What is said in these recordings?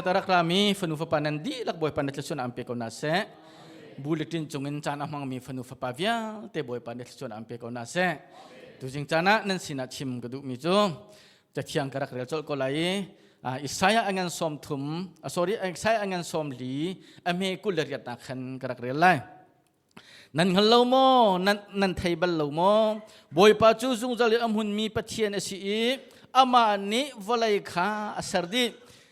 Tarak rami fanu fapa nan dihlak Bawipa na thluachuah an pe ko na seh. Bulletin cungin caan a hmangmi fanu fapa vialte Bawipa na thluachuah an pe ko na seh. Tuzing caan ah nan sinah chim ka duhmi cu cathiang ka rak rel colh ko lai i Isaiah a ngan sawm thum sorry Isaiah a ngan sawm li a hme kul le riat nak khan ka rak rel lai. Nan hngal lo maw? Nan, nan thei bal lo maw? Bawipa cu zungzal in a hmunmi Pathian a si i amah nih vawlei kha a ser dih.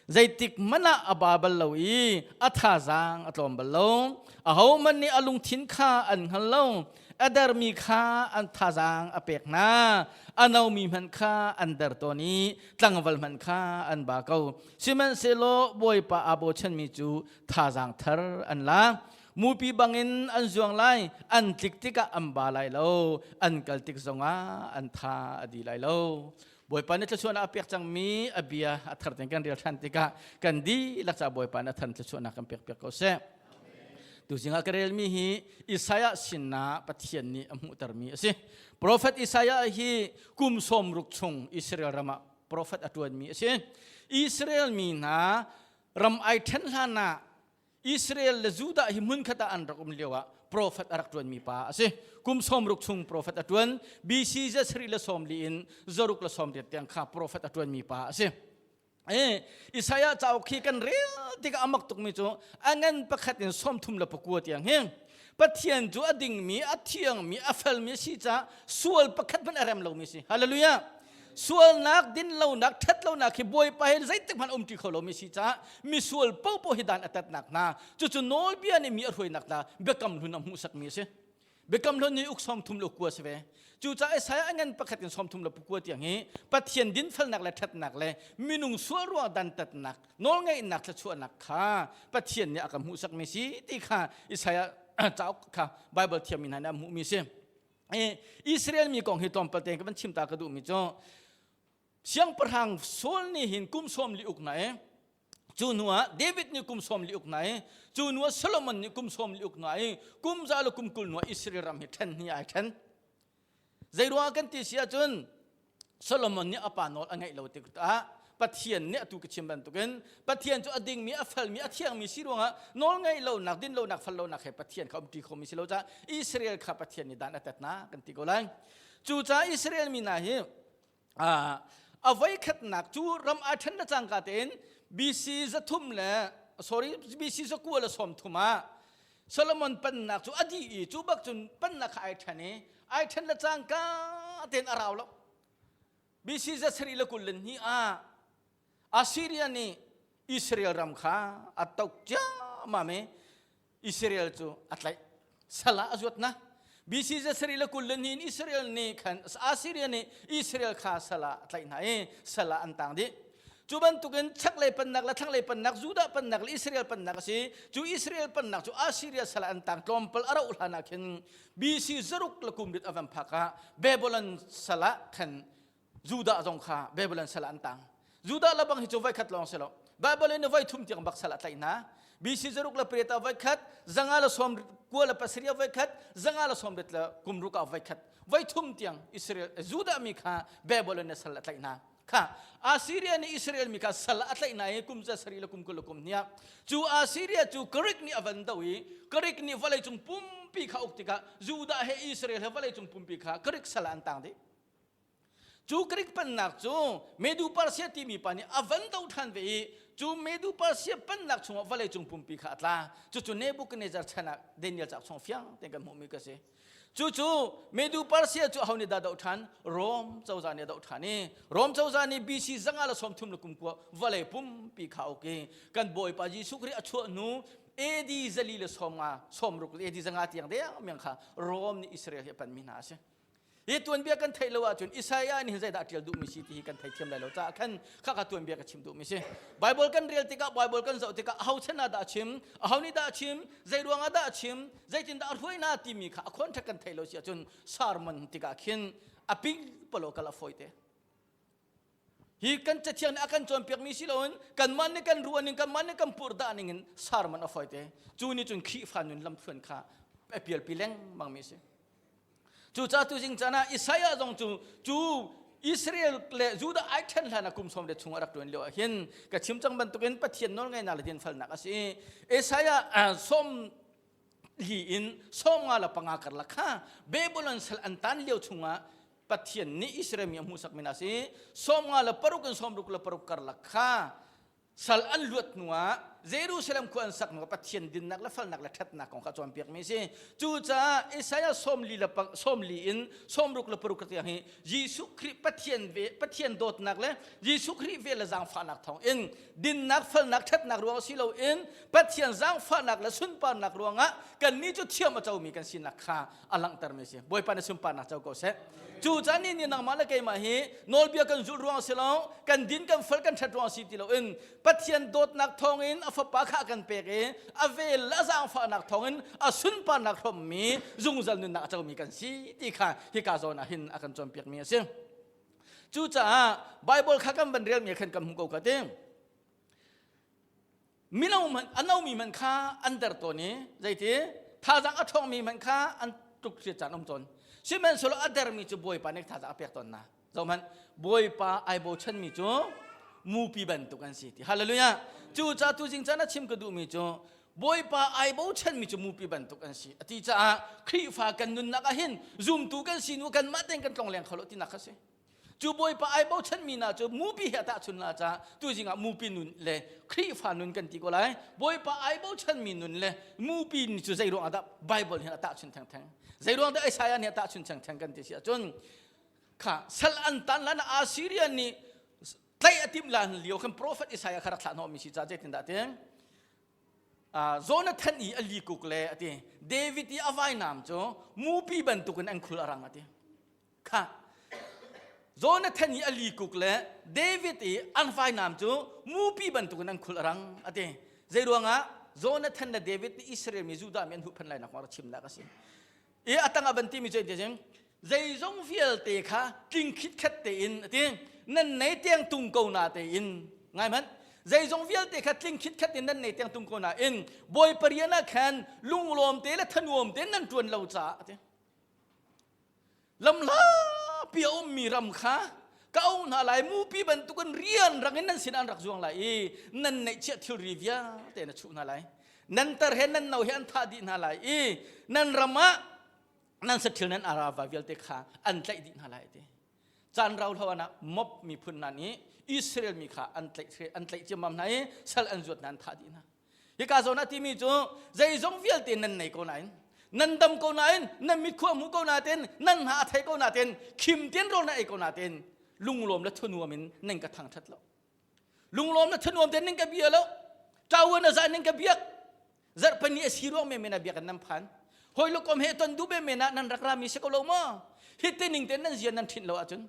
Zeitik hmanh ah a ba bal lo i a thazaang a tlawm bal lo. Ahohmanh nih a lungthin kha an hngal lo. A dermi kha an thazaang a pek hna. A nomi hmanh kha an der tawn i tlangval hmanh kha an ba ko. Sihmanhsehlaw Bawipa aa bochanmi cu thazaang thar an la. Mupi bangin an zuang lai, an tlik tikah an ba lai lo, an kal tik zongah an tha a di lai lo. Bawipa nih thluachuahnak a pek cangmi a bia a thar ten kan rel ṭhan tikah kan dihlak ca Bawipa nih a than thluachuahnak kan pek piak ko seh. Tuzing ah ka relmi hi Isaiah sinah Pathian nih a hmuhtermi a si. Profet Isaiah hi kum sawm ruk chung Israel ram ah profet a ṭuanmi a si. Israel mi hna ram ai ṭhen hlan ah Israel le Judah hi hmunkhat ah an rak um lio ah profet a rak ṭuanmi pa a si. Kum sawm ruk chung profet a ṭuan. BC zasarih le sawm li in zaruk le sawm riat tiang kha profet a ṭuanmi pa a si. E, Isaiah cauk hi kan rel tikah a mak tukmi cu a ngan pakhat in sawm thum le pakua tiang hi Pathian cu a dingmi, a thiangmi, a felmi a si caah sual pakhat hmanh a rem lomi a si. Hallelujah! Sualnak, dinlonak, ṭhatlonak hi Bawipa he zeitik hmanh umṭi kho lomi si caah misual paohpaoh hi dan a tatnak hna. Cucu nawlbia nih mi a hruainak hna biakam hlun a hmuhsakmi a si. Biakam hlun nih uk sawm thum le kua si ve. Cucaah Isaiah a ngan pakhat in sawm thum le pakua tiang hi Pathian dinfelnak le ṭhatnak le minung sual ruang dantatnak, nawlngeihnak thluachuahnak kha Pathian nih a kan hmuhsakmi si ti kha Isaiah cauk kha Bible thiammi hna nih an hmuhmi si. Israel mi kong hi tlawmpal tein ka van chim ta ka duhmi cu siangpahrang Saul nih hin kum sawm li uk na i cu hnu ah David nih kum sawm li uk na i cu hnu ah Solomon nih kum sawm li uk na i kum za le kum kul hnu ah Israel ram hi ṭhen hi ai ṭhen. Zei ruangah kan ti si ahcun Solomon nih a pa nawl a ngaih lo tikah Pathian nih atu ka chim bantukin Pathian cu a dingmi a felmi a thiangmi si ruangah nawl ngaih lonak din lonak fel lonak he Pathian kha umṭi khomi si lo caah Israel kha Pathian nih dan a tat na kan ti ko lai. Cucaah Israel mi hna hi a voikhatnak cu ram aa ṭhen le cangka tein BC zathum le sorry BC zakua le sawm thum ah Solomon pennak cu a dih i cu bak cun pennak kha ai ṭhen i ai ṭhen le cangka tein a rau lo. BC zasarih le kul le hnih ah Assyria nih Israel ram kha a tok ciammam i Israel cu a tlaih. Sal ah a zuat na. BC zasarih le kul le hnih in Israel nih khan Assyria nih Israel kha sal ah a tlaih hna i sal ah an tang dih. Cu bantukin chaklei pennak le thlanglei pennak, Judah pennak le Israel pennak a si. Cu Israel pennak cu Assyria sal ah an tang tlawmpal a rauh hlan ah khin BC zaruk le kum rit a van phak ah Babylon sal ah khan Judah zong kha Babylon sal ah an tang. Judah le bang hi cu voikhat lawng si lo. Bible in voi thum tiang bak sal ah tlaih hna. BC zaruk le pariat ah voikhat, zanga le sawm kua le pasarih ah voikhat, zanga le sawm rit le kum ruk ah voikhat. Voi thum tiang Israel Judah mi kha Babylon sal ah tlaih hna. Kha Assyria nih Israel mi kha sal a tlaih hna i kum za sarih le kum kul le kum hnih cu Assyria cu Greek nih a van do i Greek nih vawleicung pumpi kha uk tikah Judah he Israel he vawleicung pumpi kha Greek sal ah an tang dih. Cu Greek pennak cu Medu Persia timi pa nih a van do ṭhan ve i cu Medu Persia pennak chungah vawleicung pumpi kha a tla. Cucu Nebuchadnezzar chan ah Daniel cauk chung fiang tein kan hmuhmi ka si. Cucu Medu Persia cu aho nih dah doh ṭhan? Rom cozah nih a doh ṭhan i Rom cozah nih BC zanga le sawm thum le kum kua vawlei pumpi kha uk i kan Bawipa Jesuh Khrih a chuah hnu AD zali le sawm nga sawm ruk AD zanga tiang dengmang kha Rom nih Israel hi a panmi hna a si. Hi tuanbia kan theih lo ahcun Isaiah nih zeidah a ṭial duhmi si ti hi kan theithiam lai lo caah khan khakha tuanbia ka chim duhmi si. Bible kan rel tikah Bible kan zoh tikah aho chan ah dah a chim, aho nih dah a chim, zei ruangah dah a chim, zeitindah a hruai hna timi kha a contact kan theih lo si ahcun sermon tikah khin a ping palo kal a fawi te. Hi kan cathiang nih a kan cawnpiakmi si loin kanmah nih kan ruah ning kanmah nih kan purdah ning in sermon a fawi te. Cu nih cun Khrihfa nun lamthluan kha a pialpi lengmang mi si. Cucaah tuzing caan ah Isaiah zong cu cu Israel le Judah ai ṭhen hlan ah kum 30 chung a rak ṭuan lio ah hin ka chim cang bantukin Pathian nawlngaihnak le dinfelnak a si. Isaiah 40 in 55 karlak kha Babylon sal an tan lio chungah Pathian nih Israel mi a hmuhsak mi hna a si. 56 in 66 karlak kha sal an luat hnuah Jerusalem khua an sak hnuah Pathian dinnak le falnak le ṭhatnak kong kha cawnpiakmi a si. Cucaah Isaiah 40 in 66 tiang hi Jesuh Khrih Pathian ve Pathian dawtnak le Jesuh Khrih vel le zaangfahnak thawng in dinnak falnak ṭhatnak ruang si loin Pathian zaangfahnak le sunparnak ruangah kannih cu thiam a comi kan sinak kha a langhtermi a si. Bawipa na sunparnak co ko seh. Cu caan ni nih nangmah le keimah hi nawlbia kan zulh ruang si lo, kan din kan fal kan ṭhat ruang si ti loin Pathian dawtnak thawngin a fapa kha a kan pek i a vel le a zaangfahnak thawngin a sunparnak hrawmmi zungzal nunnak a comi kan si ti kha hika zawn ah hin a kan cawnpiakmi a si. Cucaah Bible kha kan van relmi khan kan hmuh ko kha ti. Mino hmanh a nomi hmanh kha an der tawn i zeiti thazaang a ṭhawngmi hmanh kha an tluk hriat caan um tawn. Sihmanhsehlaw a dermi cu Bawipa nih thazaang a pek tawn hna. Zohhmanh, Bawipa ai bochanmi cu mupi bantuk an si ti. Hallelujah. Cucaah tuzing caan a chim ka duhmi cu Bawipa ai bochanmi cu mupi bantuk an si. A ti caah Khrihfa kan nunnak ah hin zumtu kan si nu kanmah tein kan tlongleng kho lo tinak kha si. Cu Bawipa ai bochanmi hna cu mupi he tahchun la ca tuzing ah mupi nun le Khrihfa nun kan ti ko lai. Bawipa ai bochanmi nun le mupi ni cu zei ruang ah dah Bible hin a tahchun thengtheng. Zei ruang dah Isaiah nih a tahchun thengtheng kan ti si ahcun kha sal an tan lan Assyria nih tlaih a timh lan lio khan prophet Isaiah kha rak thlah hnawhmi si ca zeitindah ti Jonathan i a likuk le ati David i a vainam cu mupi bantukin an khul a rang ati Kha Jonathan i a likuk le David i an vainam cu mupi bantukin an khul a rang a ti. Zei ruangah Jonathan le David nih Israel mi Judah mi an huhphenh lai nak kong rak chimnak a si. I a tang ah van timi cu an zeizong vialte kha tling khitkhet tein a ti. Nan nei tiang tung ko na tein ngai hmanh zeizong vialte kha tling khitkhet in nan nei tiang tung ko na in Bawipa rian ah khan lunglawm te le thanuam te nan ṭuan lo caah a ti. Lamhlapi a ummi ram kha ka auh hna lai mupi bantukin rian rang in nan sinah an rak zuang lai i nan neihchiah thilri vialte na chuh hna lai. Nan tar he nan no he an thah dih hna lai i nan ram ah nan saṭhil nan arava vialte kha an tlaih dih hna lai ti. Caan rau hlo ah Moab miphun hna nih Israel mi kha an tlaih an tlaih ciammam hna i sal an zuat hna an thah dih hna. Hika zawn ah timi cu zeizong vialte nan nei ko nain nan dam ko nain nan mitkhua hmu ko nain nan hna a thei ko nain khim ten rawl na ei ko nain lunglawm le thunuam in nan ka thangthat lo lunglawm le thunuam ten nan ka bia lo ṭawan a zan nan ka biak zarhpani a si ruang men a biak nan phan hoi lukom he ton du be men ah nan rak rami si ko lo maw hi te ning ten nan zia nan ṭhinh lo ahcun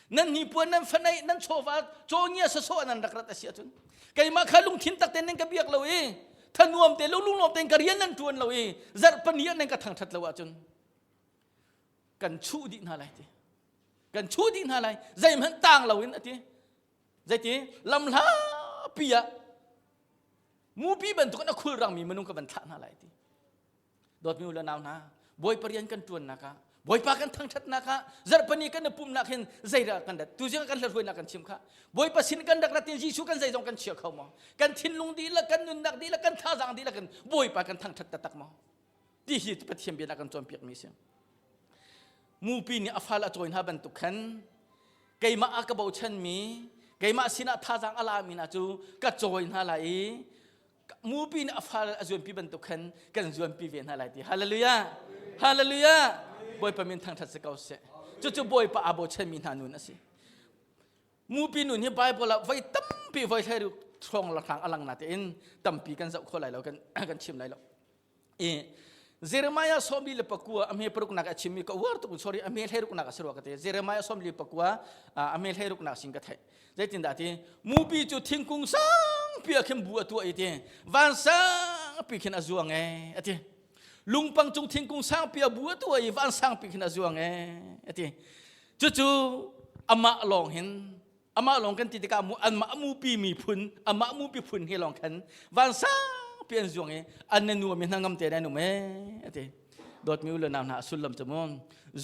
Nan hnipuan nan fanaih nan chawva cawngia sasawh nan rak rat a si ahcun keimah kha lungthin tak tein nan ka biak lo i thanuam te lo lunglawm tein ka rian nan ṭuan lo i zarhpani ah nan ka thangṭhat lo ahcun kan chuh dih hna lai ti kan chuh dih hna lai zeihmanh tang loin a ti zeiti lamhla pi ah mupi bantukin a khulrangmi minung ka van thlah hna lai ti Dawtmi u le nau hna, Bawipa rian kan ṭuannak ah, Bawipa kan thangṭhatnak ah, zarhpani kan i pumhnak hin zeidah kan rat? Tuzing kan hlathuainak kan chim kha. Bawipa sin kan rak rat in Jesuh kan zeizong kan chia kho maw? Kan thinlung dihlak, kan nunnak dihlak, kan thazaang dihlak in Bawipa kan thangṭhat taktak maw? Ti hi Pathian bia kan cawnpiakmi a si. Mupi nih a fal a cawi hna bantuk khan keimah a ka bochanmi, keimah sinah thazaang a lami hna cu ka cawi hna lai i mupi nih a fal a zuanpi bantuk khan kan zuanpi ve hna lai ti hallelujah hallelujah bawipa min thangthat si ko seh cucu bawipa aa bochanmi hna nun a si mupi nun hi bible ah voi tampi voi hlei hrawng la hrang alang na tein tampi kan zoh kho lai lo kan kan chim lai lo i Jeremiah 44 a hme paruk nak a chimmi ka uar tuk sorry a hme hlei nak a si rua ka ti Jeremiah 44 a hme hlei nak sin ka theih zeitindah ti mupi cu thingkung sangpi ah khin bu a tuah i ti vansangpi khin a zuang e a ti lungpang cung thingkung sangpi a bu a tuah i vansangpi khin a zuang e a ti cucu amah lawng hin amah lawng kan ti tikah anmah mupi miphun amah mupi phun hi lawng khan vansangpi an zuang i an na nuam i hnangam te nan um e a ti dawtmi u le nau hna a sullam cu mu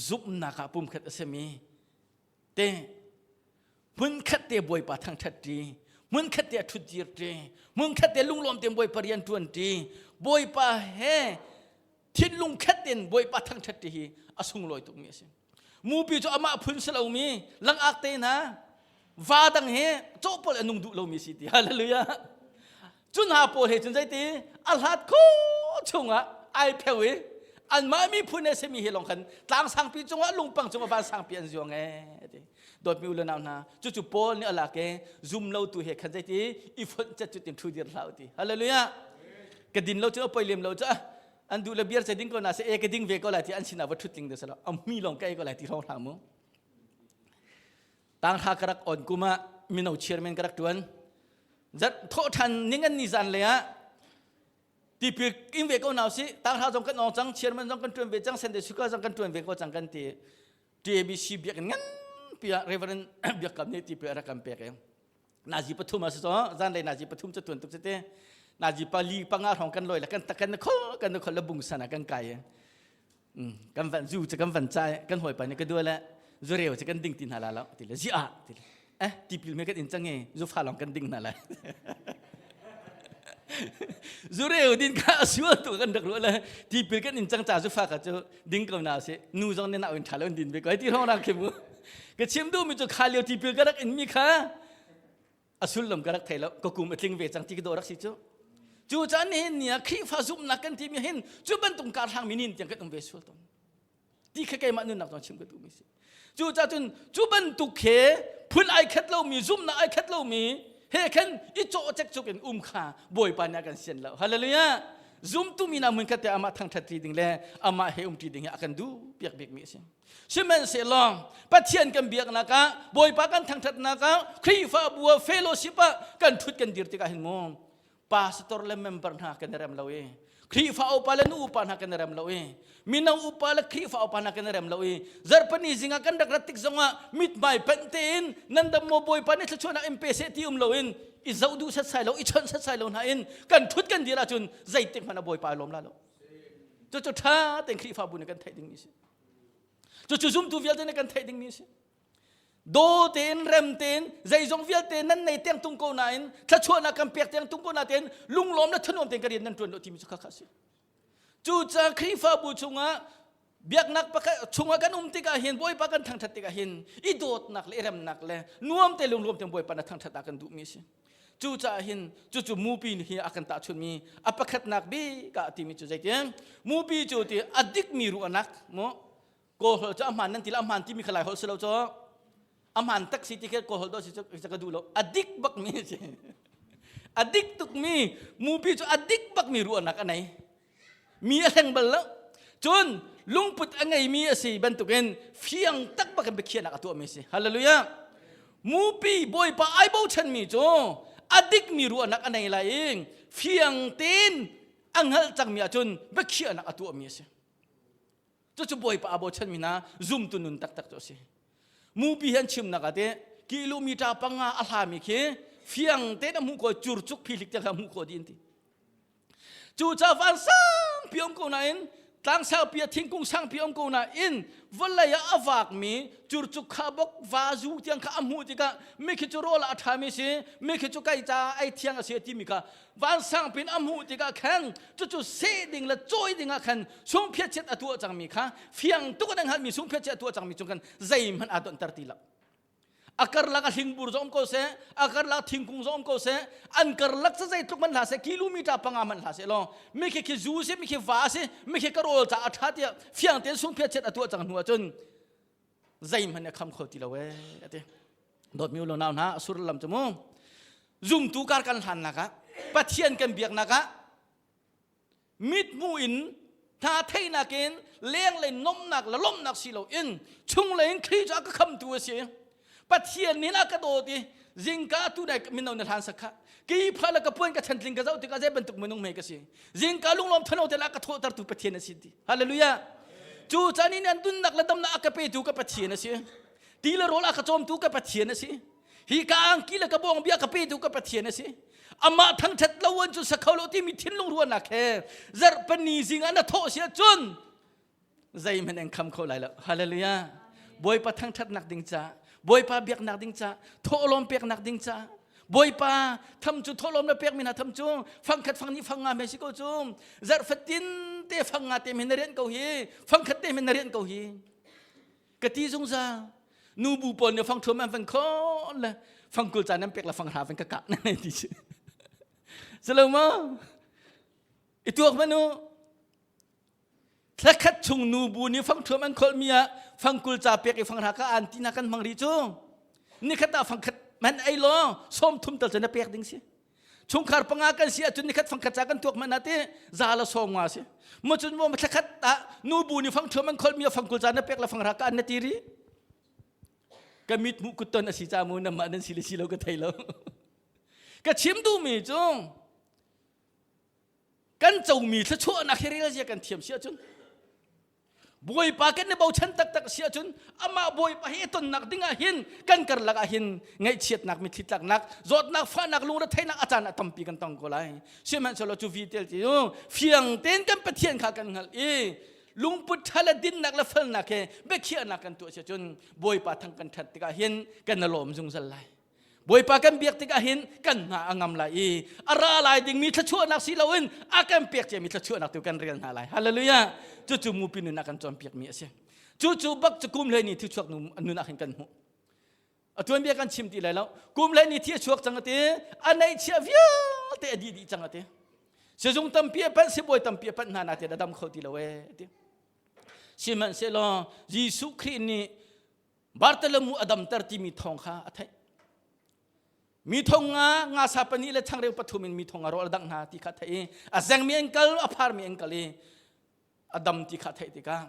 zumhnak ah pumkhat a simi te. Hmunkhat te Bawipa thangṭhat ṭi, hmunkhat te a ṭhutdir ṭi, hmunkhat te lunglawm tein Bawipa rian ṭuan ṭi, Bawipa he thinlung khat in Bawipa thangṭhat ṭi hi a sunglawi tukmi a si. Mupi cu amah phun si lomi langak te hna va dang he cawhpawlh a nung duh lomi si ti. Hallelujah. Cu hna pawl he cun zeiti a hlat kho chungah ai pheu i anmah miphun he simi he lawng khan tlang sangpi cungah lungpang cungah van sangpi an zuang ee ti. Dawtmi u le nau hna, cucu Paul nih a lak i zum lo tu he khan zeiti i fonh cet cu tin thu dir hlah u ti. Hallelujah. Ka din lo cu a poi lem lo cu an duh le beer ce ding ko na se e ka ding ve ko lai ti an sinah va thut ling de salo a mi lawng ka ei ko lai ti hrawng hlah mu. Tang hra ka rak on kum ah mino chairman ka rak tuan. Zat thawh than ning an ni zan le ah tipil in ve ko nau si tang hra zong kan ong cang chairman zong kan tuan ve cang sende suka zong kan tuan ve ko cang kan ti. TABC biakinn nganpi ah Reverend Biakam nih tipil a rak kan pek i nazi pathum a si so zanlei nazi pathum cu tuan tuk si te nazi pali panga hrawng kan loi le kan tak kan khol kan khol le bung sana kan kai i kan van zu cu kan van cai kan hawipa nih ka dua le zu reu cu kan ding ti hna la lo ti le zi ah ti le eh tipil me kan in cang e zu fa long kan ding hna lai zu reu din kha a sual tu kan rak ruah le tipil kan in cang cha zu fa kha cu ding ko na si nu zong ne na in tha lo din ve ko ti rong rang khi mu ka chim du mi cu kha lio tipil ka rak in mi kha a sullam ka rak thei lo ka kum a tling ve cang ti ka do rak si cu cu caan ni hin ni ah Khrihfa zumhnak kan ti mi hin cu bantuk kar hlang mi nin tiang kan um ve sual ton ti kha keimah nunnak zong chim ka duhmi si cu ca cun cu bantuk he phun ai khat lomi zumhnak ai khat lomi he khan i cawh cekcuk in um kha bawipa nih a kan sian lo hallelujah zumtu mi hna hmun khat te amah thangthat ṭi ding le amah he um ṭi ding hi a kan duh piak bikmi a si sihmanhsehlaw Pathian kan biaknak ah bawipa kan thangthatnak ah Khrihfabu ah fellowship ah kan ṭhut kan dir tikah hin mu pastor le member hna kan i rem lo i Khrihfa upa le nu upa hna kan i rem lo i mino upa le Khrihfa upa hna kan i rem lo i zarhpini zing ah kan rak rat tik zongah mithmai panh tein nan dam maw bawipa nih thluachuahnak in pe seh ti um loin i zoh duh setsai lo i chawnh setsai lo hna in kan thut kan dir ahcun zeitik hmanh ah bawipa ai lawm la lo cucu ṭha tein Khrihfabu nih kan theih dingmi a si cucu zumtu vialte nih kan theih dingmi a si Daw tein rem tein zeizong vialte nan nei teng tung ko nain thluachuahnak kan pek teng tung ko na tein lunglawm le thanuam tein ka rian nan tuan lo timi cu khakha si. Cucaah Khrihfabu chungah biaknak pakhat chungah kan um tikah hin Bawipa kan thangthat tikah hin i dawtnak le i remnak le nuam te lunglawm tein Bawipa na thangthat ah kan duhmi a si. Cucaah hin cucu mupi hi a kan tahchunmi a pakhatnak bik ah timi cu zeitin mupi cu ti a dikmi ruahnak mu Kawl holh cu a hmaan nan ti le a hmaan timi kha lai holh si lo cu a hmaan tak si ti khi kawl holh dawh si cu ka duh lo a dik bak mi si a dik tuk mi mupi cu a dik bak mi ruahnak a nei mi a hleng bal lo cun lungput a ngei mi a si bantukin fiang tak bak in biakhiahnak a tuah mi si hallelujah mupi bawipa ai bochan mi cu a dik mi ruahnak a nei lai i fiang tein a hngalh cang mi ahcun biakhiahnak a tuah mi a si Cucu Bawipa aa bochanmi hna zumtu nun taktak cu a si. Mupi hi an chimnak ah teh kilometer panga a hlami khi fiang tein a hmuh ko curcuk phihlik te kha a hmuh khawh dih an ti. Cucaah van sangpi um ko nain tlang sangpi ah thingkung sangpi um ko nain vawlei ah a vakmi curcuk kha bok vazu tiang kha a hmuh tikah mi khi cu rawl ah a ṭhami si mi khi cu kai ca ei thiang a si timi kha vansang pin a hmuh tikah khan cucu seh ding le cawi ding ah khan sungphiat a tuah cangmi kha fiang tuk in hngalhmi sungphiat a tuah cangmi cung khan zeihmanh aa donhter ti lo a karlak a hlingbur zong um ko seh a karlak thingkung zong um ko seh an karlak cu zeitluk man hlah seh kilometer panga man hlah seh law mi khi khi zu si mi khi va si mi khi ka rawl ca a ṭha tiah fiang tein sungphiat a tuah cang hnu ahcun zeihmanh a kham kho ti lo ee ati dawtmi u nau hna sullam cu mu zumtu kar kan hlannak ah pathian kan biaknak ah mithmuh in hna theihnak in lenglei nomnak le lomnak si lo in chunglei in Khrih cu a ka khamtu a si pathian nih a ka dawt i zingka tu dai mino na hlan sak kha ki pha le ka puan ka chantling ka zoh tikah zei bantuk minung mei ka si zingka lunglawm thano te la ka thawhtertu pathian a si ti hallelujah cu caan in an dunnak le damnak a ka petu ka pathian a si ti le rawl a ka cawmtu ka pathian a si hi ka angki le ka bawng bia ka petu ka pathian a si amah thangthat lo an cu sakho lo timi thinlung ruahnak he zarhpani zing ah na thawh si ahcun zeihmanh an kham kho lai lo hallelujah bawipa thangthatnak ding ca. Bawipa biaknak ding ca, thawhlawm peknak ding ca, Bawipa tham cu thawhlawm na pekmi hna tham cu fangkhat fang nih fang nga me si ko cu zarh fatin te fang nga te men na rian ko hi fangkhat te men na rian ko hi ka ti zungzal nu bu pawl nih fang thuam an van khon le fangkul caan an pek la fanghra van ka kah na ti si selo ma i tuak manu thlakhat chung nu bu nih fang thuam an kholmi ah fangkul ca pek i fanghra ka an ti na kan hmang ri cu nikhat ah fangkhat man ei law som thum tal cu na pek ding si chungkhar panga kan si ahcun nikhat fangkhat ca kan tuak man ate za la sawm nga si mo cun mo thlakhat ah nu bu nih fang thuam an kholmi fangkul ca na pek la fanghra ka an na ti ri ka mit mu kutton a si ca mu namah nan si le si lo ka thei lo ka chim duhmi cu kan comi thluachuahnak hi rel zia kan thiam si ahcun Bawipa kan i bochan taktak si ahcun amah Bawipa hi tonnak ding ah hin kan karlak ah hin ngaihchiatnak mitthli tlaknak zawtnak fahnak lungretheihnak a caan ah tampi kan tong ko lai sihmanhsehlaw cu vitel cu fiang tein kan Pathian kha kan hngalh i lungput ṭha le dinnak le felnak he biakhiahnak kan tuah si ahcun Bawipa thang kan ṭhat tikah hin kan i lawm zungzal lai Bawipa kan biak tikah hin kan hna a ngam lai i a ra lai dingmi thluachuahnak si loin a kan pek ciami thluachuahnak tu kan rel hna lai. Hallelujah. Cucu mupi nun ah kan cawnpiakmi a si. Cucu bak cu kum hlei ni thi chuak nun ah hin kan hmuh. A tuanbia kan chim ti lai lo. Kum hlei ni thi a chuak cang ati, a neihchiah vialte a dih dih cang ati. Sizung tampi a panh, sibawi tampi a panh hna na ti a dam kho ti lo e ati. Sihmanhsehlaw Jesuh Khrih nih Bartholomew a damter timi thawng kha a theih. Mi thong nga nga sa pahnih le changreu pathum in mi thong a rawl a dangh hna ti kha a theih i a zengmi an kal a pharmi an kal i a dam ti kha a theih tikah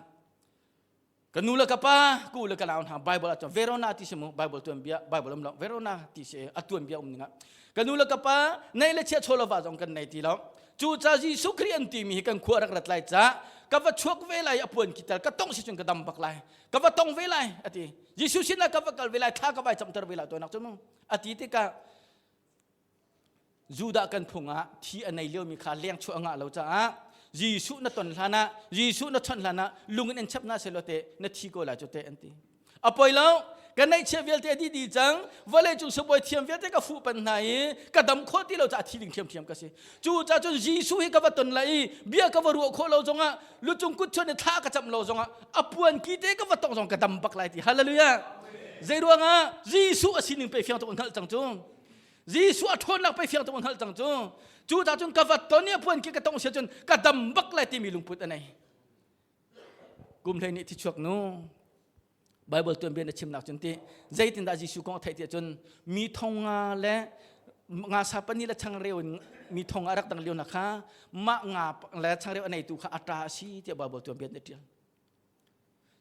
ka nu le ka pa ku le ka nau hna Bible ah cun Verona ti si mu Bible tuanbia Bible um lo Verona ti si a tuanbia um ningah ka nu le ka pa nei le chia chaw lo va zong kan nei ti lo cu ca Jesuh Khrih an timi hi kan khua rak rat lai ca ka va chuak ve lai a puan ki tal ka tong si cun ka dam bak lai ka va tong ve lai a ti Jesuh sinah ka va kal ve lai thla ka vai camter ve lai tuanak cu mu a ti tikah Judah kan phung ah thi a nei liomi kha leng chuah a ngah lo caah Jesuh na ton hlan ah Jesuh na chawnh hlan ah lung in an chap na selaw te na thi ko lai cu te an ti a poi lo ka neihchiah vialte a dih dih cang vawlei cung sibawi thiam vialte ka fuh pan hna i ka dam khawh ti lo caah thi ding thiamthiam ka si cu ca cun Jesuh hi ka va ton lai i bia ka va ruah khawh lo zongah lucung kut chuan i thla ka camh lo zongah a puan ki te ka va tong zong ka dam bak lai ti hallelujah zei ruangah Jesuh a sining pe fiang tuk hngalh cang cu Jesuh a ṭhawnnak pe fiang tuk hngalh cang cu cu ca cun ka va ton i a puan ki ka tong sia cun ka dam bak lai timi lungput a nei kum hlei nih thi chuak nu Bible tuanbia na chimnak cun ti zeitindah Jesuh kong a theih tiah cun mi thong nga le nga sa pahnih le changreu in mi thong a rak dang lio na kha mah nga le changreu a neitu kha a ṭa a si tiah Bible tuanbia na ṭial.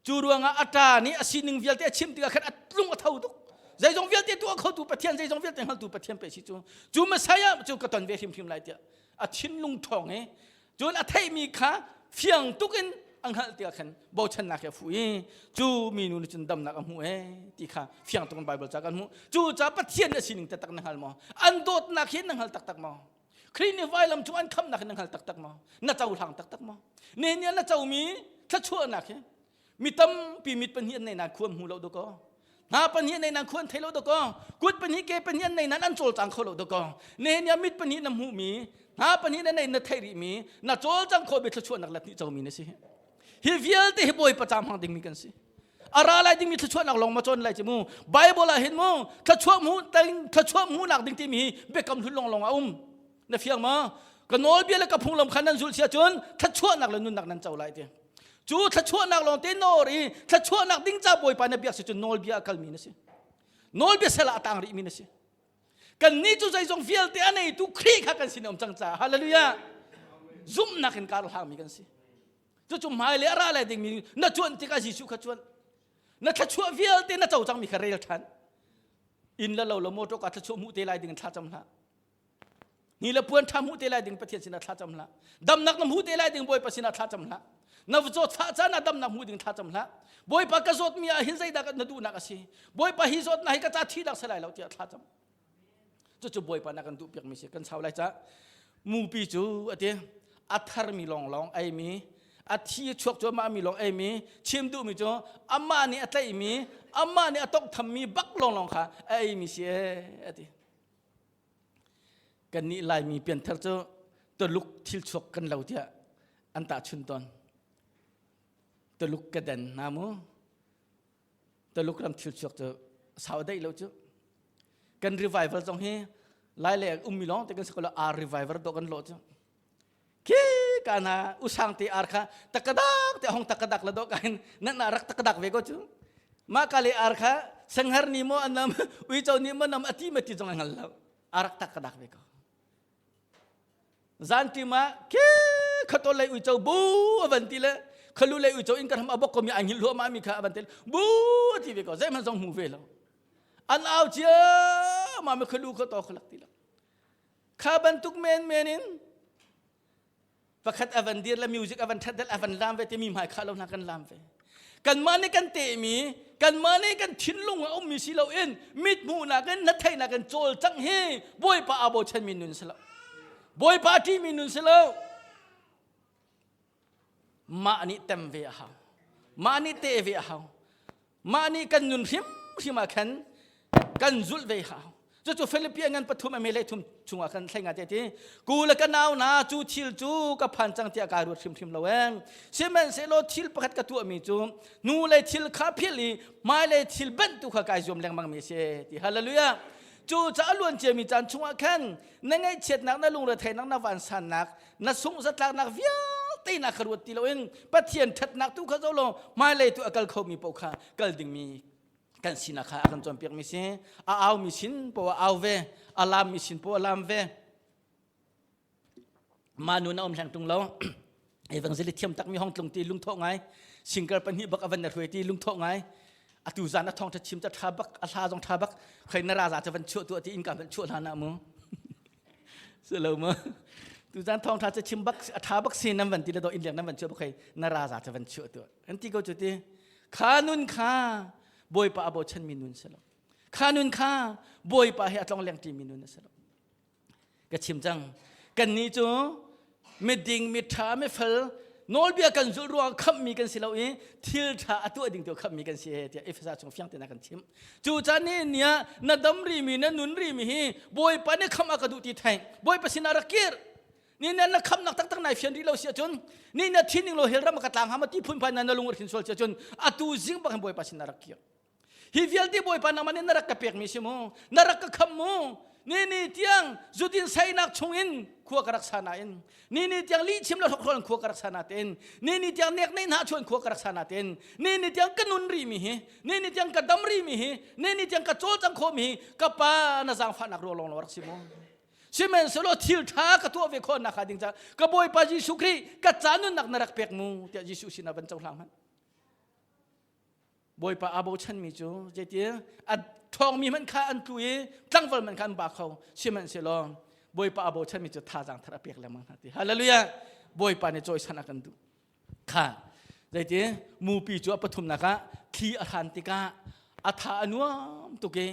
Cu ruangah a ṭa nih a sining vialte a chim tikah khan a tlung a tho tuk. Zeizong vialte tuah khotu Pathian, zeizong vialte hngaltu Pathian pe si cu. Cu Messiah cu ka ton ve hrimhrim lai tiah a thinlung ṭhawng i Cun a theihmi kha fiang tuk in a hngalh tikah khan bochannak he a fuh i cu minu nih cun damnak a hmu ee ti kha fiang tuk in Baibal ca kan hmuh. Cu ca Pathian a sining taktak na hngal maw? An dawtnak hi na hngal taktak maw? Khrih nih vailam cung an khamnak hi na hngal taktak maw? Na cohlang taktak maw? Nihin ni ah na comi thluachuahnak hi mi tampi mit pahnih an nei nain khua an hmu lo dakaw hna pahnih an nei nain khua an thei lo dakaw kut pahnih ke pahnih an nei nain an cawlcang kho lo dakaw nihin ah mit pahnih na hmuhmi hna pahnih na nei na theih rihmi na cawlcang khawh mi thluachuahnak let nih comi na si hi vialte hi bawipa ca hmang dingmi kan si a ra lai dingmi thluachuahnak lawng ma cawn lai ci mu bible ah hin mu thluachuah hmu thluachuah hmuhnak ding timi hi biakam hlun lawng lawng a um na fiang ma ka nawlbia le ka phunglam kha nan zulh sia cun thluachuahnak le nunnak nan co lai ti Cu thluachuahnak lawng te nawr i thluachuahnak ding ca Bawipa na biak si cu nawlbia a kalmi na si. Nawlbia sal ah a tang rihmi na si. Kannih cu zeizong vialte a neitu Khrih kha kan sin um cang caah hallelujah. Zumhnak in kar hlangmi kan si. Cucu hmailei a ra lai dingmi na cuanh tikah Jesuh kha cuanh. Na thluachuah vialte na co cangmi kha rel ṭhan. Inn le lo le motor ka thluachuah hmuh te lai ding in thlacam hlah. Ni le puan ṭha hmuh te lai ding Pathian sinah thla cam hlah. Damnak na hmuh te lai ding Bawipa sinah thla cam hlah. Na zawt fah caan ah damnak hmuh ding thla cam hlah. Bawipa ka zawtmi ah hin zeidah na duhnak a si? Bawipa hi zawtnak hi ka ca thihnak si lai lo tiah thla cam. Cucu Bawipa na kan duh piakmi si kan sau lai ca. Mupi cu a ti a tharmi lawnglawng eimi. A thi chuak cu amah mi lawng ei mi, chim duh mi cu amah nih a tlaih mi, amah nih a tonghtham mi bak lawnglawng kha a ei mi si ee a ti. Kannih Laimi pianthar cu Tuluk thil chuak kan lo tiah an tahchun tawn. Tuluk ka den hna mu. Tuluk ram thil chuak cu sau daih lo cu. Kan revival zong hi lai le ummi lawng te kan si ko lo ar revival dawh kan lawh cu. Khi ka na usang te ar kha takadak te hong takadak la do kain na na rak takadak ve ko cu. Ma ka le ar kha sanghar ni mo anam uico ni mo nam ati ma ti zong ngal lo. Arak takadak ve ko. Zantim ah ke khato lei uico bu avan ti le khalu lei uico in kan ham abok komi ai hngilh hluahmah mi kha avan ti bu ti ve ko zeihmanh zong hmu ve lo an au cia ma mi khalu khato khalak ti lo kha bantuk men men in pakhat avan dir le music avan that del avan lam ve ti mi hmai kha lo hna kan lam ve kanmah nih kan tehmi kanmah nih kan thinlung a ummi si loin mit hmuhnak in na theihnak in cawlcangh hi Bawipa aa bochanmi nun si lo Bawipa a ṭihmi nun si lo mah nih tem ve a hau mah nih teh ve a hau Mah nih kan nun hrimhrim ah khan kan zulh ve hau. Cucu Philippian ngan pathum a mele thum chungah khan thleng te ti ku le ka nau na cu thil cu ka phan cang tiah kai ruat hrimhrim lo eng sihmanhsehlaw thil pakhat ka tuahmi cu nu le thil kha philh i hmai le thil benh tu kha kai zuam lengmang mi si ti hallelujah cu ca a luan ciami caan chungah khan na ngaihchiatnak na lungretheihnak na vansannak na sungh zatlaknak vialte na kha ruat ti loin Pathian ṭhatnak tu kha zo law hmailei tu a kal khomi paoh kha kal dingmi kan sinak kha a kan cawnpiakmi si a aumi sin paoh a au ve a lammi sin paoh a lam ve mah nu na um hleng tung lo evangelist thiam takmi hong tlung ti lungthawh ngai single pahnih bak avan na hruai ti lungthawh ngai atu zan a thong tha chim ta tha bak a hla zong tha bak khoi na ra za cha van chuah tu ti in ka van chuah hlan na mu si lo ma tu zan thong tha cha chim bak a tha bak sin nan van ti le do in lek nan van chuah bak khoi na ra za cha van chuah tu an ti ko chu ti kha nun kha bawipa abo chan mi nun si lo kha nun kha bawipa he atlong leng ti mi nun si lo Ka chim cang. Kannih cu miding, miṭha, mifel, nawlbia kan zulh ruang khamhmi kan si lo i thil ṭha a tuah ding tu khamhmi kan si tiah Efesa chung fiang tein a kan chimh. Cu caan ni ni ah na dam rimi, na nun rimi hi Bawipa nih khamh a ka duh ti theih. Bawipa sinah rak kir. Ni na na khamnak taktak nai fian rih lo si ahcun ni na thi ning lo hell ram ka tlang hama ti phunphai na na lung hrin sual si ahcun atu zing bak hin Bawipa sinah rak kir. Hi vialte Bawipa nangmah nih na rak ka pekmi si mu, na rak ka khamh mu. Ni ni tiang zudin sainak chungin khua ka rak sa nain, ni ni tiang lihchim le hrokhrol in khua ka rak sa natein, ni ni tiang nek nei hna chuan khua ka rak sa natein, ni ni tiang ka nun rih mi hi, ni ni tiang ka dam rih mi hi, ni ni tiang ka cawlcang khawh mi hi, ka pa na zaangfahnak ruang lawng rak si mu. Sihmanhsehlaw thil ṭha ka tuah ve khawh nak hnga ding caah ka Bawipa Jesuh Khrih ka ca nunnak na rak pek mu tiah Jesuh sinah van cohlang hmanh. Bawipa aa bochanmi cu zeiti a ṭhawngmi hmanh kha an tlu i tlangval hmanh kha an ba kho sihmanhsehlaw Bawipa aa bochanmi cu thazaang thar a pek lengmang hna ti hallelujah Bawipa nih cawisan a kan duh kha zeiti mupi cu a pathumnak ah thli a hran tikah a tha a nuam tuk i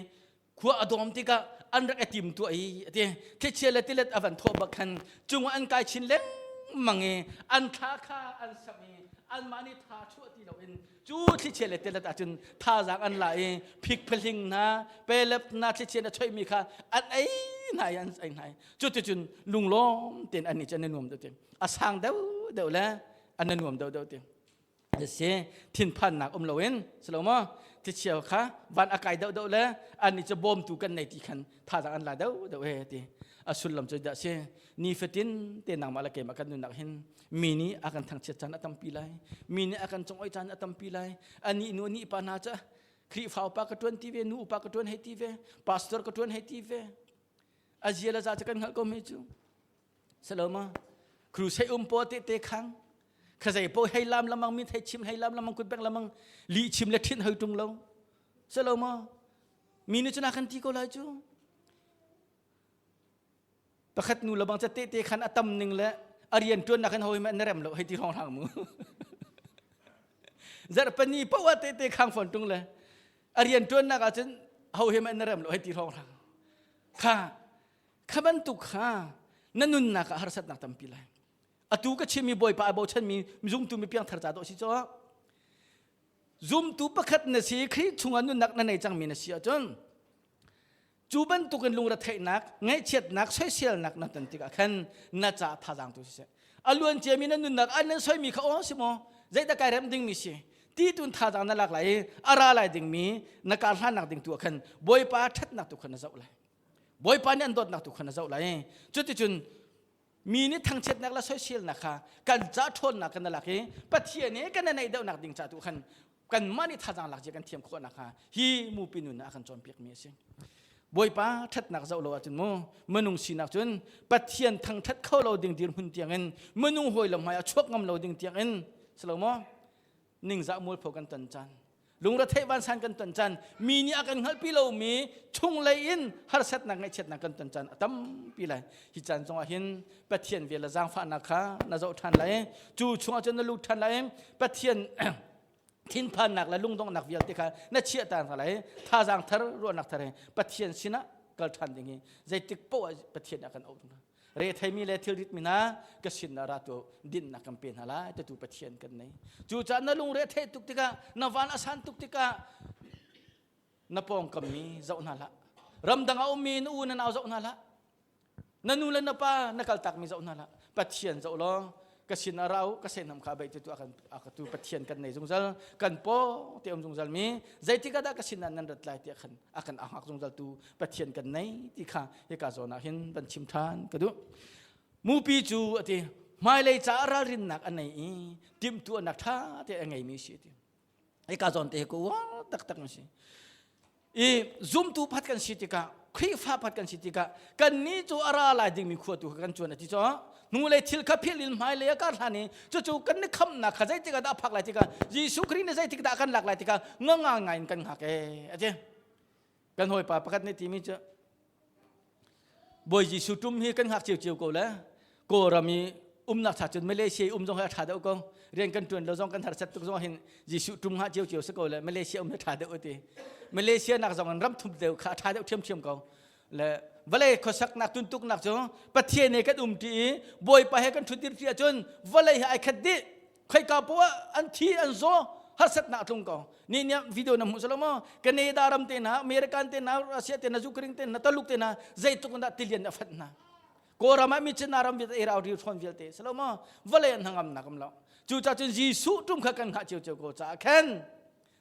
khua a dawm tikah an rak i tim tuah i a ti thlichia le tilet a van thawh bak khan cungah an kai chin lengmang i an thla kha an samh i anmah nih tha chuah ti loin cu thlichia le tilet ahcun thazaang an la i phikphahling hna pelep hna thlichia na choihmi kha an ei hna i an ei hna i cuticun lunglawm tein an nih cu an i nuam deuh ti a sang deuh deuh le an i nuam deuh deuh ti si thinphannak um loin si lo maw thlichia kha van a kai deuh deuh le annih cu bawmtu kan nei ti khan thazaang an la deuh deuh he ti a sullam cu dah si nifatin te nangmah le keimah kan nunnak hin mi nih a kan thangchiat caan a tampi lai mi nih a kan congoi caan a tampi lai ani nu ani pa hna ca Khrihfa upa ka tuan ti ve nu upa ka tuan hei ti ve pastor ka tuan hei ti ve a zia le za cu kan hngalh ko mi cu Saloma crusade um po te te khang khazei po hei lam lamang mi thei chim hei lam lamang kut bek lamang li chim le thin hoi tung lo saloma mi ni chuna kan ti ko lai chu pakhat nu labang cha te te khan atam ning le arian tuan na kan hoi ma na rem lo hei ti rong rang mu zarpani po te te khang fon tung le arian tuan nak ah cun ho he ma na rem lo hei ti rong rang kha Kha bantuk kha na nunnak ah harsatnak tampi lai. Atu ka chimmi Bawipa a bochanmi zumtu mi piangthar ca dawh si cu. Zumtu pakhat na si, Khrih chungah nunnak na nei cangmi na si ahcun cu bantukin lungretheihnak, ngaihchiatnak, soiselnak na ton tikah khan na ca thazaang tu siseh. A luan ciami na nunnak an nan soimi kha aw si maw? Zeidah kai rem dingmi si? Ti tun thazaang na lak lai i a ra lai dingmi na kar hlannak ding tu ah khan Bawipa ṭhatnak tu kha na zoh lai. Bawipa nih an dawtnak tu kha na zoh lai. Cuticun mi nih thangchiatnak le soiselnak kha kan ca ṭhawnnak kan lak i Pathian nih kan neih deuhnak ding ca tu khan kanmah nih thazaang lak zia kan thiam khawh nakhnga hi mupi nun ah a kan cawnpiakmi a si. Bawipa ṭhatnak zoh lo ahcun mu minung sinak cun Pathian thangṭhat kho lo ding dirhmun tiangin minung hawi le hmai ah chuak ngam lo ding tiangin si lo maw ningzah mualpho kan ton caan lungretheih vansan kan ton caan mi nih a kan hngalhpi lomi chunglei in harsatnak ngaihchiatnak kan ton caan a tampi lai hi caan zongah hin Pathian vel le zaangfahnak kha na zoh ṭhan lai cu chungah cun na lut ṭhan lai Pathian thinphannak le lungdonghnak vialte kha na chiah ta hna lai thazaang thar ruahnak thar he Pathian sinah kal ṭhan ding hi zeitik poah ah Pathian a kan auh hna retheimi le thilrit mi hna ka sin ah ra tu dinnak kan pe hna lai tatu Pathian kan nei cucaah na lungre theih tuk tikah na van a san tuk tikah na pawngkam mi zoh hna hlah ramdang a ummi na u na nau zoh hna hlah na nu le na pa na kaltak mi zoh hna hlah Pathian zoh law ka sin ah ra u ka senam kha bei tu akan akatu Pathian kan nei zungzal kan paw te um zungzal mi zeitik ah dah ka sin ah nan rat lai tiah khan akan ahak zungzal tu Pathian kan nei ti kha hika zawn ah hin van chim than ka duh mupi cu ati hmailei caah ralrinnak a nei i timhtuahnak tha te a ngeimi si ti hika zawn te ko uar taktak na si i zumtu phat kan si tikah Khrihfa phat kan si tikah kan nih cu a ra lai dingmi khua tu kha kan cuan a ti caw hnulei thil kha philh in hmailei a kar hlan i cucu kan ni khamnak kha zeitik ah dah a phak lai tikah Jesuh Khrih nih zeitik dah kan lak lai tikah nga ngai in kan hngak ee a ti kan hawipa pakhat nih timi cu Bawi Jesuh tum hi kan hngak cio ko le Kawlram i umnak cha cun Malaysia i um zong hi a ṭha deuh ko rian kan ṭuan lo zong kan harsat tuk zong hin Jesuh tum hngah cio si ko le Malaysia um hi ṭha deuh ti Malaysia nak zong in ram thum deuh kha a ṭha deuh ṭhiamṭhiam ko le vawlei khuasaknak tuntuknak cu Pathian he kan um ṭi i Bawipa he kan ṭhutdir ṭi ahcun vawlei he ai khat dih khoika poah an thi an zaw harsatnak a tlung ko ni nih video na hmuh salo maw Canada ram te hna American te hna Russia te hna Ukraine te hna Taluk te hna zeitluk in dah tilian a fat hna Kawlram ah mi China ram vialte irau ri hrawn vialte salo maw vawlei an hnangam nak am lo cu ca cun Jesuh tum kha kan hngah cio cio ko caah khan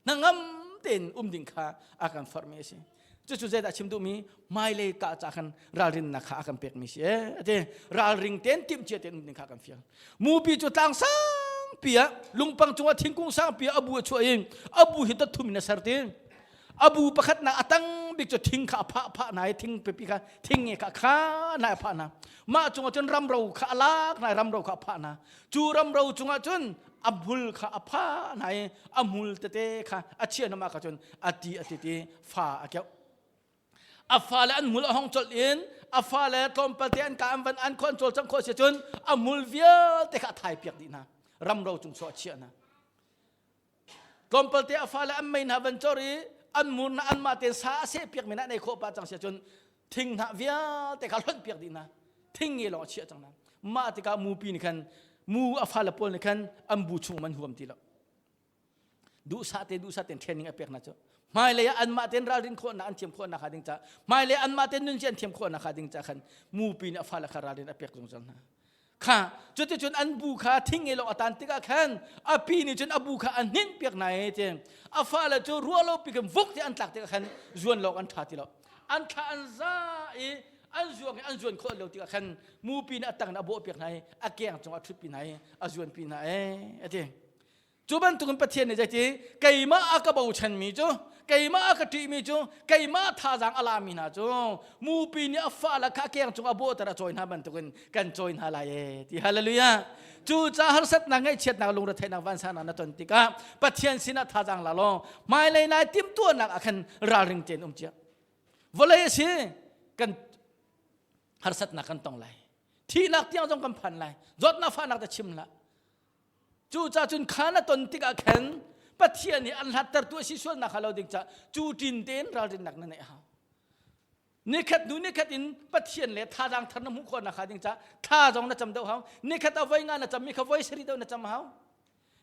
hnangam tein um ding kha a kan forhmi a si cucu zeidah chim duhmi hmailei ka ca khan ralrinnak kha a kan pekmi si e ati ralring tein timhcia tein um ding kha kan fial mupi cu tlang sangpi ah lungpang cungah thingkung sangpi ah abu a chuah i abu hi dat thum in a ser ti abu pakhat nak a tang bik cu thing kha a phah phah na i thing pipi kha thing nge kha kha na a phah na mah cungah cun ramro kha a lak na ramro kha a phah na cu ramro cungah cun a hmul kha a phah hna i a hmul tete kha a chiah hna mah kha cun a ti a ti ti fa a keuh a fale an hmul a hong colh in a fale tlawmpal te an ka an van an khon cawl cang khawh si cun a hmul vialte kha a thai piak dih hna ramro cung sawh a chiah hna tlawmpal te a fale an mei hna van cor i an mur na anmah tein sa a seh piak mi na nei khawh pa cang si cun thing hnah vialte kha hlonh piak dih hna thing nge lawng a chiah cang hna mah tikah mupi nih khan mu a fale pawl nih khan an bu chung man huam ti lo duhsah te duhsah tein training a pek hna cu hmailei ah anmah tein ralrin khawhnak an thiam khawhnak hnga ding ca hmailei anmah tein nun an thiam khawhnak hnga ding ca khan mupi nih a fale kha ralrin a pek zungzal hna kha cuticun an bu kha thing e lo a tan tikah khan a pi nih cun a bu kha a hninh piak hna i ti a fale cu ruah lo pi khin vuk ti an tlak tikah khan zuan lawk an ṭha ti lo an thla an za i an zuang i an zuan khawh lo tikah khan mupi nih a tang in a bawh piak hna i a keng cungah a ṭhut pi hna i a zuan pi hna e a ti Cu bantukin Pathian nih zeiti keimah a ka bochanmi cu keimah a ka ṭihmi cu keimah thazaang a lami hna cu mupi nih a fale kha keng cung a bawhter a cawi hna bantukin kan cawi hna lai e ti hallelujah cu ca harsatnak ngaihchiatnak lungretheihnak vansannak na ton tikah Pathian sinah thazaang la law hmailei nai timhtuahnak ah khan ralring tein um cia vawlei a si kan harsatnak kan tong lai thihnak tiang zong kan phan lai zawtnak fahnak ta chim hlah Cucaah cun kha na ton tikah khan Pathian nih an hlattertu a si sualnak kha lo ding ca cu ṭin tein ralrinnak na neih a hau. Nikhat hnu nikhat in Pathian le thazaang thar na hmuh khawh nakhnga ding caah thla zong na cam deuh hau. Nikhat ah voi nga na cammi kha voi sarih deuh na cam hau.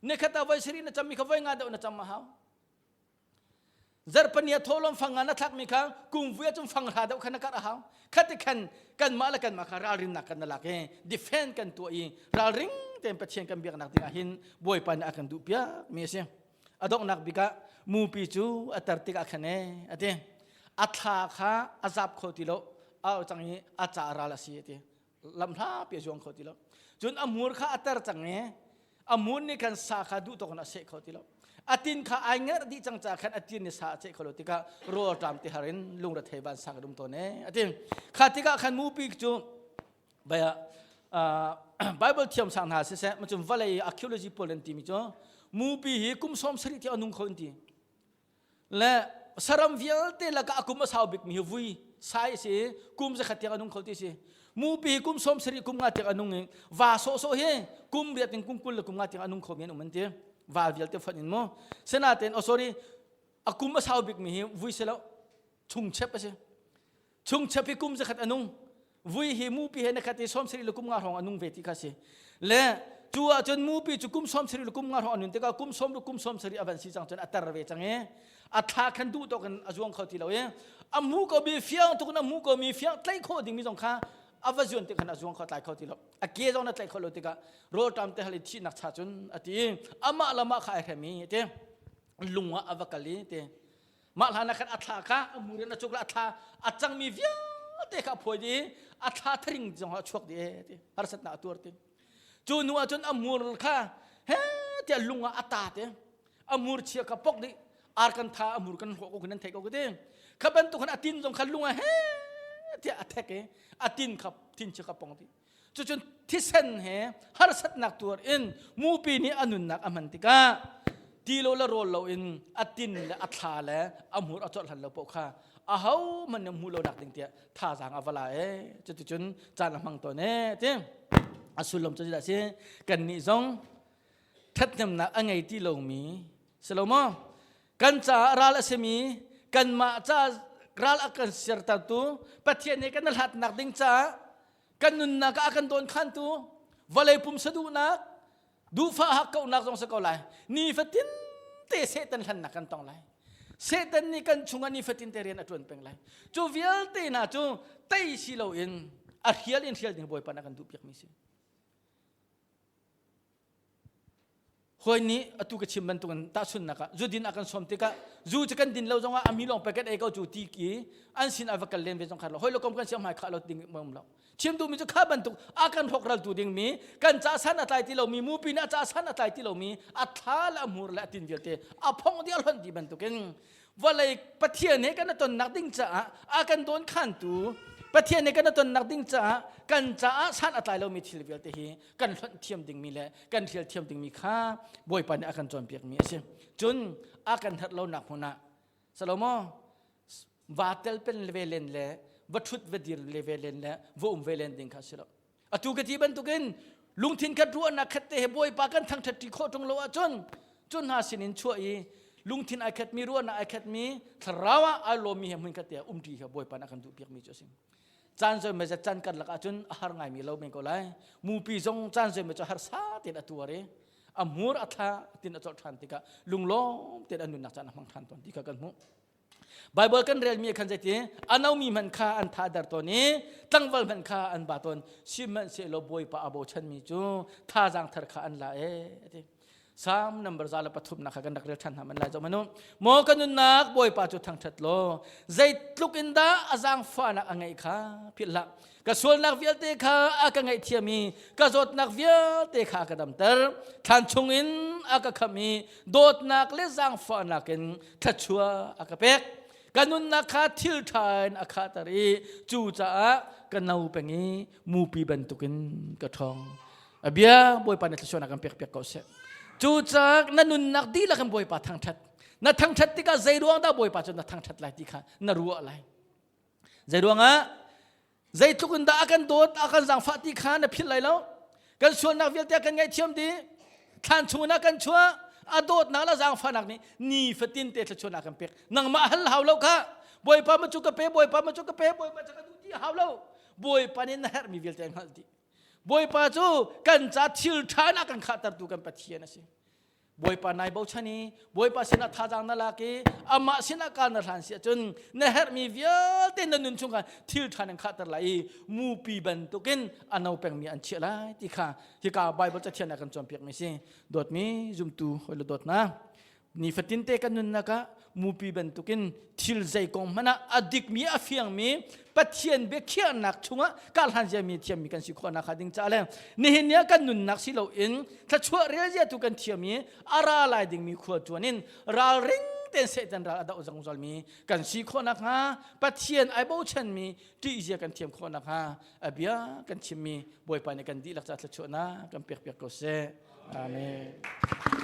Nikhat ah voi sarih na cammi kha voi nga deuh na cam a hau. Zarhpani ah thawhlawm fang nga na thlakmi kha kungvui ah cun fang hra deuh kha na karh a hau. Khati khan kanmah le kanmah kha ralrinnak kan na lak i defend kan tuah i ralring tein Pathian kan biaknak dingah hin Bawipa nih a kan duh piak mi a si. A donghnak bik ah mupi cu a tar tikah khan ee a ti. A thla kha a zap kho ti lo a cang i a ca ral a si a ti. Lamhla pi a zuang kho ti lo. Cun a hmur kha a tar cang i a hmur nih khan sa kha duh tawk in a seh kho ti lo. A tin kha ai ngerh dih cang caah khan a tin nih sa a ceh kho lo tikah rawl ṭam ti har in lungrethei vansang a dum tawn ee a ti. Kha tikah khan mupi cu Baya Bible thiam sang hna siseh macun vawlei archaeology pawl an timi cu mupi hi kum 70 tiang a nung kho an ti. Le saram vialte lakah a kum a sau bikmi hi vui sai si kum zakhat tiang a nung kho ti si. Mupi hi kum 70 kum nga tiang a nung i va sawhsawh hi kum riat in kum 20 le kum nga tiang a nung kho mi an um an ti. Va vialte fonh in mu. Sinain oh sorry a kum a sau bikmi hi vui si lo chungchep a si. Chungchep hi kum zakhat a nung. Vui hi mupi he na khat i 70 le kum nga hrawng a nung ve ti kha si. Le cu ahcun mupi cu kum 70 le kum nga hrawng a nun tikah kum sawm le kum 70 a van si cang cun a tar ve cang i a thla khan duh tawk in a zuang kho ti lo i a hmu ko mi fiang tuk in a hmu ko mi fiang tlaih khawh ding mi zong kha a va zuan tik khan a zuang kho tlai kho ti lo a ke zong na tlaih kho lo tikah rawlṭam te hal i thihnak cha cun a ti i amah lamah kha ai hrem i ti lung ah a va kal i ti Mah hlan ah khan a thla kha a mur in a cuk le a thla a cangmi vialte kha a phuai dih i a thla tharing zong a chuak dih e ti harsatnak a tuar ti. Cu hnu ah cun a mur kha he tiah lung ah a ta te a mur chia kha pok dih ar kan tha a mur kan hlawh ko nan thei ko ti. Kha bantuk khan a tin zong kha lung ah he tiah a thek i a tin kha thin chia kha pong dih. Cucun thisen he harsatnak tuar in mupi nih a nunnak a hman tikah ti lo le rawl lo in a tin le a thla le a hmur a cawlh hlan lo paoh kha aho hmanh nih hmuh lo nak ding tiah thazaang a va la ee cuticun caan a hmang tawn ee ti a sullam cu dah si kannih zong ṭhathnemnak a ngei ti lomi si lo maw kan caah ral a simi kanmah ca ral a kan sertertu Pathian nih kan hlatnak ding caah kan nunnak ah a kan dawnkhantu vawlei pumsa duhnak duhfah hakkauhnak zong si ko lai nifatin te Satan hlannak kan tong lai Satan nih kan chungah nifatin te rian a ṭuan peng lai cu vialte hna cu tei si loin a hrial in hrial ding Bawipa nih a kan duhpiakmi si Hawi nih atu ka chim bantukin tahchunhnak ah zudin a kan sawm tikah zu cu kan din lo zongah a mi lawng pei kan ei ko cu ti ki an sin a va kal len ve zong kha lo hawi lo kom kan siang hmai khah lo ding um lo chim duhmi cu kha bantuk a kan rawkral tu ding mi kan ca san a tlai ti lomi mupi nih a ca san a tlai ti lomi a thla le a hmur le a tin vialte a phong dih a hlonh dih bantukin vawlei Pathian he kan tonnak ding caah a kan dawn khantu Pathian he kan tonnak ding caah kan caah san a tlai lomi thil vialte hi kan hlonh thiam dingmi le kan hrial thiam dingmi kha Bawipa nih a kan cawnpiakmi a si. Cun a kan herh lonak hmun ah Salomo va tel pen ve len le va ṭhut va dir le ve len le va um ve len ding kha a si lo. Atu ka ti bantukin lungthin khat ruahnak khat te he Bawipa kan thangṭhat ṭi khawh ṭung lo ahcun cu hna sinin chuah i lungthin ai khatmi ruahnak ai khatmi thlarau ah ai lawmmi he hmun khat te um ṭi hi Bawipa nih a kan duhpiakmi cu a si. Caan zoi mei caan karlak ahcun a har ngaimi lo men ko lai. Mupi zong caan zoi mei cu harsa tein a tuar i a hmur a thla tin a colh ṭhan tikah lunglawm tein a nunnak caan a hmang ṭhan tawn ti kha kan hmuh. Bible kan relmi khan zeiti a nomi hmanh kha an tha der tawn i tlangval hmanh kha an ba tawn sihmanhsehlaw Bawipa a bochanmi cu thazaang thar kha an la e ati Psalm number 103 nak kha kan rak rel ṭhan hna man lai zoh manu maw ka nunnak Bawipa cu thangṭhat law zeitluk in dah a zaangfahnak a ngeih kha philh hlah ka sualnak vialte kha a ka ngaihthiam i ka zawtnak vialte kha a ka damter thlan chungin a ka khamh i dawtnak le zaangfahnak in thluachuah a ka pek ka nunnak kha thil ṭha in a khahter i cucaah ka no peng i mupi bantukin ka ṭhawng a bia bawipa na thluachuahnak kan pek piak ko seh cucaah na nunnak dihlak in bawipa thangṭhat na thangṭhat tikah zei ruang dah bawipa cu na thangṭhat lai ti kha na ruah lai zei ruangah zeitluk in dah a kan dawt a kan zaangfah ti kha na philh lai lo kan sualnak vialte a kan ngaihthiam dih thlan chungin a kan chuah a dawtnak le zaangfahnak nih nifatin te thluachuahnak kan pek nangmah hal hau lo kha. Bawipa ma cu ka pe, Bawipa ma cu ka pe, Bawipa cu ka duh ti hau lo. Bawipa nih na herhmi vialte a hngalh dih. Bawipa cu kan ca thil ṭha in a kan khahtertu kan Pathian a si. Bawipa nai bochan i Bawipa sinah thazaang na lak i amah sinah ka na hlan si ahcun na herhmi vialte na nun chung khan thil ṭha nan khahter lai i mupi bantukin a no pengmi an chiah lai ti kha hika Bible cathian ah kan cawnpiakmi si. Dawtmi zumtu hawi le dawtna nifatin te kan nunnak ah mupi bantukin thil zei kong hmanh ah a dikmi a fiangmi Pathian biakhiahnak chungah karhlan ziami thiammi kan si khawhnak hnga ding caah le nihin ni ah kan nunnak si loin thluachuah rel zia tu kan thiam i a ra lai dingmi khua tuan in ralring tein Satan ral a doh zungzal mi kan si khawhnak hnga Pathian ai bochanmi ṭih zia kan thiam khawhnak hnga a bia kan chimmi Bawipa nih kan dihlak ca thluachuahnak kan pek piak ko seh. Amen.